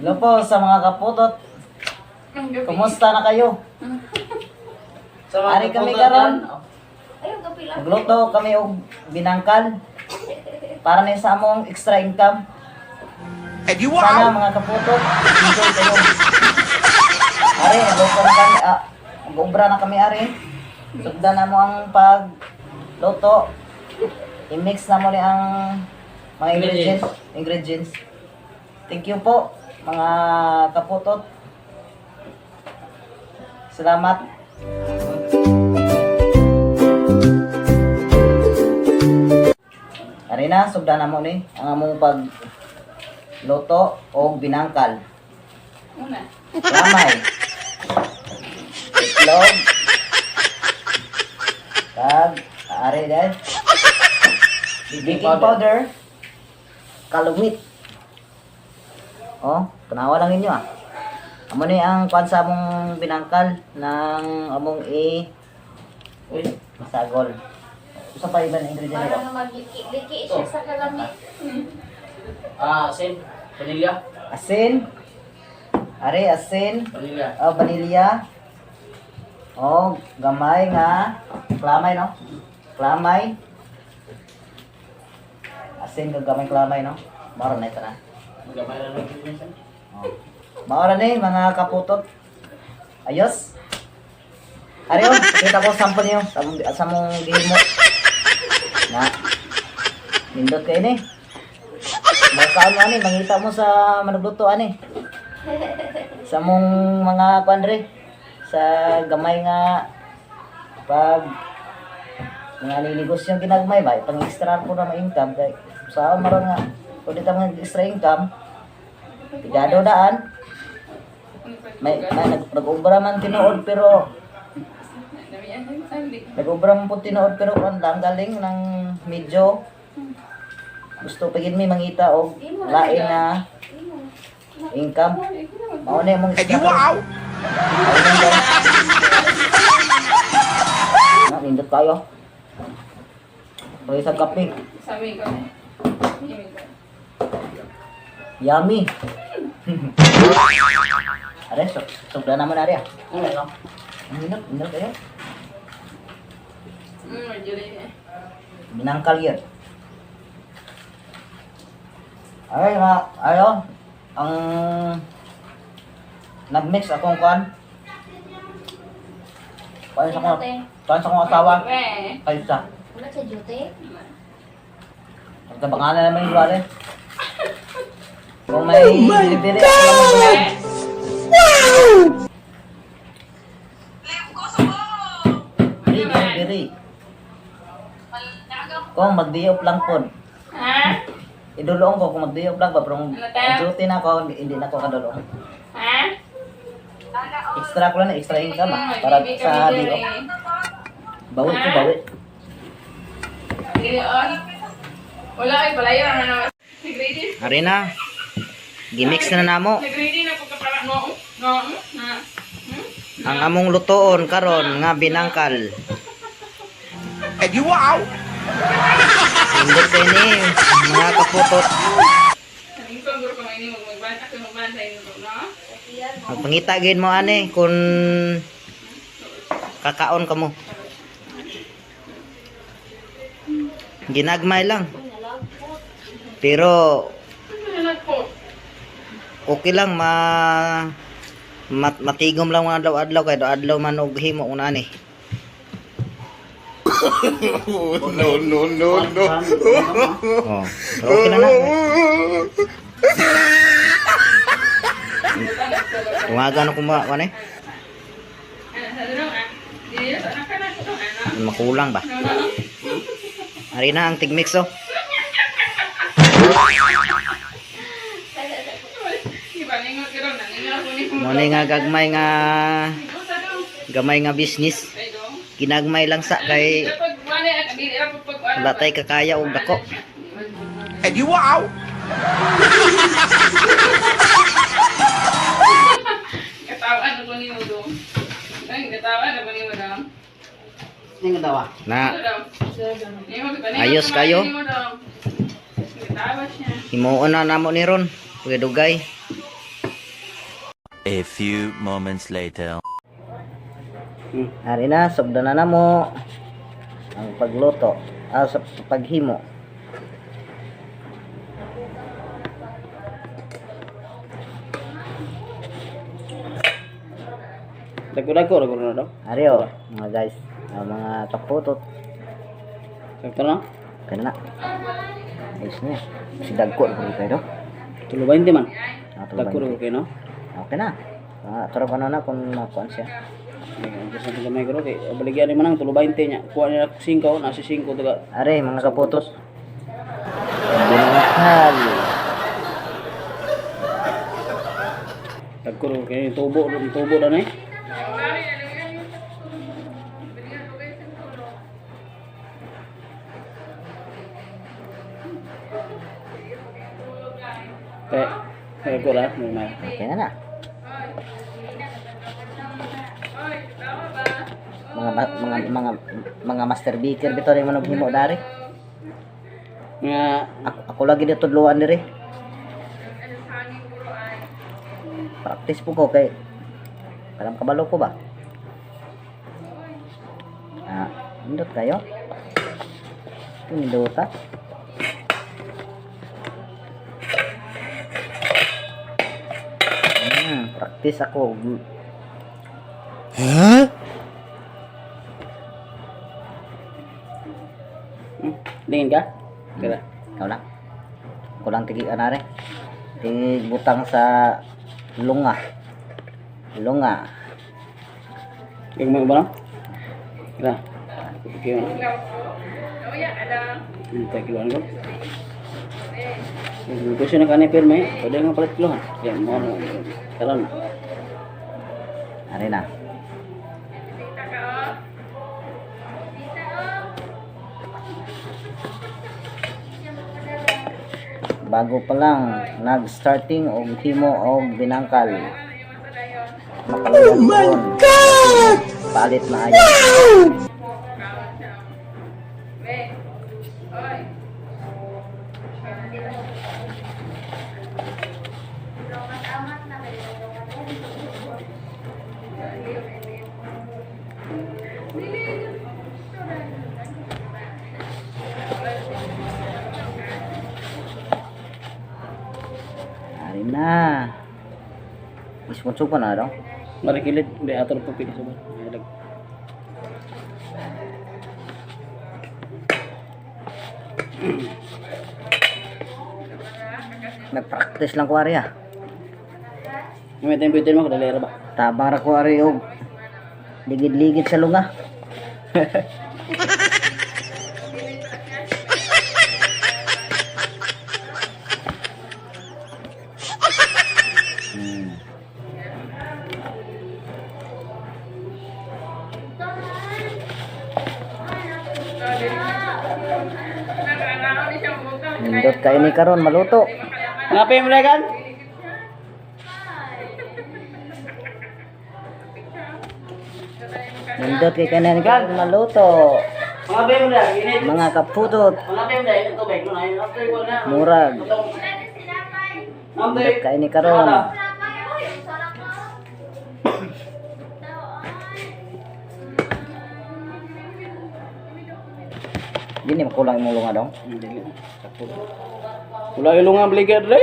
Hello po sa mga kaputot. Ang gabi. Kumusta na kayo? Sa mga Ari kami kaputot karon. yan. Ayaw, gabi lang. Magluto kami og binangkal para na sa among extra income. And you Sana mga kaputot, enjoy kayo. Ari, magluto na kami. Mag-ubra na kami, ari. Sugdan na mo ang pagluto. I-mix na mo ni ang mga ingredients. Ingredients. Thank you po, mga kaputot. Salamat. Ari na, sugdan na mo ni ang among pag luto o binangkal. Una. Lamay. Itlog. Tag, ari dahil. Baking powder. Kalumit. Oh, tanawa lang ninyo ah. Amo ni ang kwan sa among binangkal ng among i Uy, sagol. Usa pa iban ingredient nito. Parang magliki-liki siya sa kalamit. Asin. Vanilla. Asin. Ari asin. Vanilla. Oh, vanilya. Oh, gamay nga. Klamay, no? Klamay. Asin kag gamay klamay, no? Mao na ito na. Magamay lang ng ingredients. Oh. Mao ra ni mga kaputot. Ayos. Ari oh, kita ko sample niyo sa mong gihimo. Na. Nindot kay ni. Magkaon mo ani, mangita mo sa manugluto ani. Sa mong mga kuan re, sa gamay nga pag mga ninegosyo ginagmay ba, pang extra po na may income kay sa maron nga pwede ta mga extra income. Tigado daan, may nag-ubra man tinuod pero nag-ubra man po tinuod pero kuan lang galing ng medyo gusto pagin may mangita og lain na income. Mao na imong And you wow! Na, nindot kayo. Pag isang kape. Sabi ko. Yummy. Are, so, sobra naman are ah. Ano no? Ang nindot, nindot kayo. Medyo rin eh. Binangkal yun. Ay, mga, ayo, ang nag-mix akong kuan. Kuan sa kong, kuan sa kong asawa. We. Kayo sa. Wala siya duty. Pagtabangan na naman yung duwale. Kung may delivery, ako lang magdala. Diri, diri. Kung magdiop lang pod. Ha? Idulong ko kung magdiop lang ba pero kung Ano tayo? duty na ako, hindi na ako kadulong. Ha? Extra ko lang, extra income ah, para sa diop. Bawi ko, bawi. Wala ay palayo na naman. Nag-ready? Ari na. Gimix na namo. Nag-ready na po ka para no no na. Ang among lutoon karon nga binangkal. And you wow! Indot kay ni mga kaputot. Kaning ko guro ko may nimo magbanta ko magbanta ino no. Magpangita gid mo ani kung kakaon ka mo. Ginagmay lang. Pero Ano po? okay lang matigom lang mga adlaw-adlaw kay adlaw man og himo una ani. No, no, no, no. Oh, pero okay lang na. Tumaga na kuma ano eh? Ano sa dulong ah. Dili sa anak na ko ano. Makulang ba? No no. Ari na ang tigmix oh. Di ba ningot ka ron, nangingat ko ni Mo ni nga gagmay nga Sa dong. gamay nga business. Ay dong. Ginagmay lang sa kay Pag wala at dili ra pag wala tay kakaya og dako. And you wow! Katawan ako nimo dong. Ay, katawan ako nimo dong. Ning dawa. Na Ayos Ayos kayo. Katawa siya. Himuon na namo ni ron. Pagdugay. A few moments later. Ari na, sugdan na namo ang pagluto, sa paghimo. Dagko-dagko ra na daw. Ari oh, mga guys, mga kaputot. Sakto na. Okay na na. Ayos na yan. Si dagko na kayo do. Tulo 20 man. Ah, tulo Dagko ra 20. kay no. Okay na. Turok ano na kung makuan siya. Ay, sa gamay ko kay baligyan ni manang tulo 20 nya. Kuha niya 5, nasa 5 taga. Are, mga kaputos. Binangkal. Dagko ra kay tubo, tubo na ni. Kay kay ko ra normal. Okay na na. Mga master baker bitaw rin manog himo dari. Nga Ako lagi dito tudloan diri. Practice po ko kay kalam kabalo ko ba? Indot kayo. Pindota. Practice ako. Dingin ka? Kira. Ikaw lang. Kulang tigi anare. Tig butang sa lunga. Lunga. Gagmay ba no? Kira. Okay. Hintay kiloan ko. Kung siya nakani pirme, pwede nga palit kilohan. Yan mo ano. Karon. Are na. Bago pa lang nag-starting og himo og binangkal. Oh my God! Palit na ayo. Are na. Sponsor pa na daw. Marikilid, di ato na pupili sa ba. Ay, Nag-practice lang ko ari ah. May time pwede mo kadali ra ba? Tabang ra ko ari og ligid-ligid sa lunga. Nindot kayo ni karon maluto. Nga pa yung kan? Nindot kay kanan karon maluto. Mga pa yung init. Mga kaputot, Mga pa yung init tubig no ay after wala. murag. Nindot Nindot kayo ni karon. Dili makulang imong lunga dong. Wala ilong nga baligyan dre.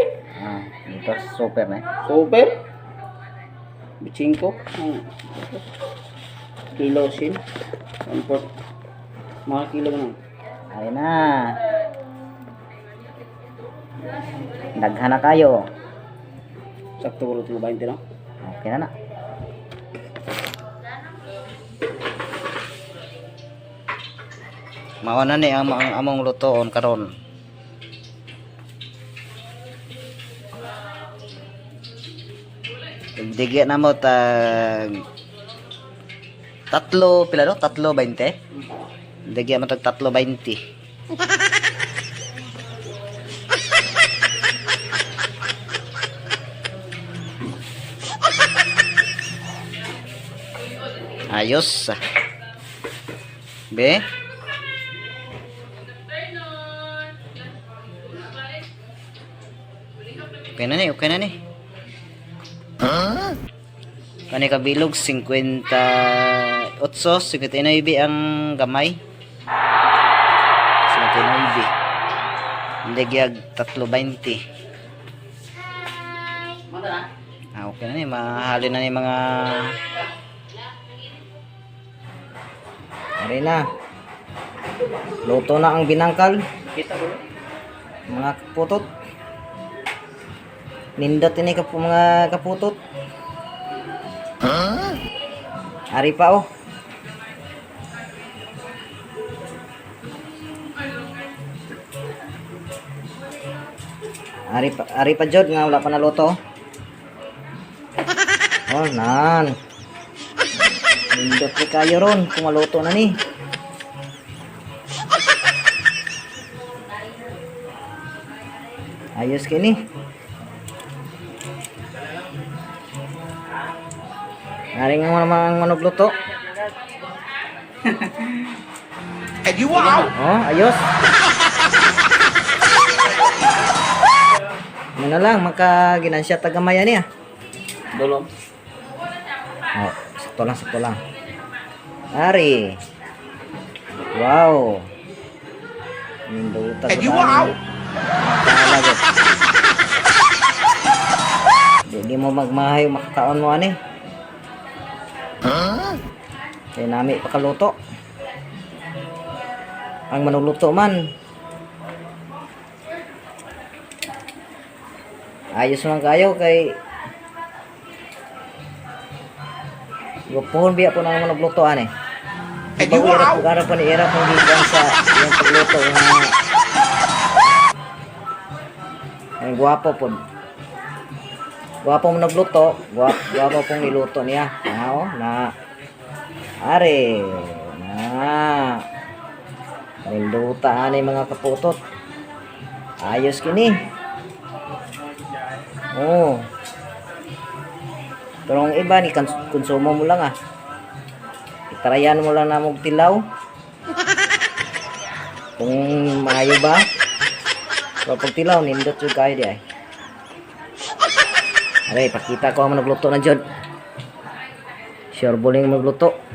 Dito super na. Super. Bichingko. Kilo sin. 1/4. Mga kilo na. Ay na. Daghan na kayo. Sakto ko ito 20 no? Okay na na. Mao na ni ang among lutoon karon. Digya na mo tag tatlo pila do? 3.20. Digya mo tag 3.20. Ayos. Be? Okay na ni, okay na ni. Kani kabilog 58, 59 ang gamay. 59. Ligyag 3.20. Mata na. Ah, okay na ni, mahalin na ni mga. Ari na. Luto na ang binangkal, Kita ko. mga kaputot. Nindot ini mga kaputot. Ari pa oh. Ari pa jud nga wala pa naluto. Oh, nan. Nindot ni kayo ron kung maluto na ni. Ayos kini. Ari nga mga mga manugluto. And you out! Oh, ayos. Ano na lang, makaginansya tagamaya niya. Dulom. Oh, sakto lang, sakto lang. Ari. Wow. Ninduta And you out! Talaga. Di mo magmahay makakaon mo ani. Kaya nami pakaluto. Ang manuluto man. Ayos man kayo kay Gupuhon biya po na manugluto ani. And you Bago out! era po ni era pong gikan sa iyang pagluto nga ang gwapo po. Gwapo mo nagluto, gwapo pong niluto niya. Na, oh, na. Are, na. Ninduta ani mga kaputot. Ayos kini. Oh. Pero ang iba ni konsumo mo lang ah. Itarayan mo lang na mong tilaw. Kung maayo ba. Pero pag tilaw, nindot yung kayo di ay. Aray, pakita ko ang nagluto na dyan. Sure buling magluto.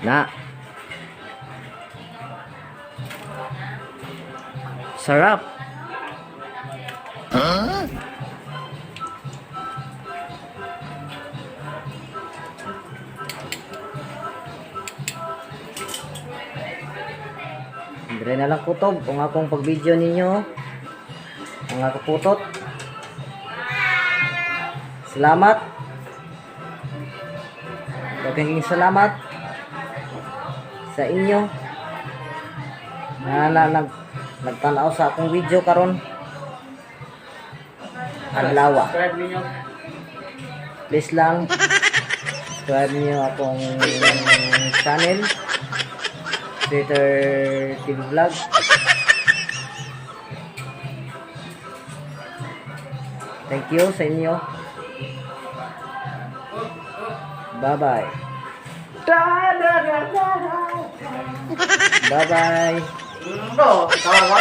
Na. Sarap. Dire na lang kutob kung akong pag-video ninyo. Mga kaputot. Salamat. Daghang salamat sa inyo na nagtanaw sa akong video karon. Adlaw. Subscribe ninyo. Please lang subscribe niyo akong channel, Twitter TV Vlog. Thank you sa inyo. Bye-bye. Bye-bye. Bro, tawa ka.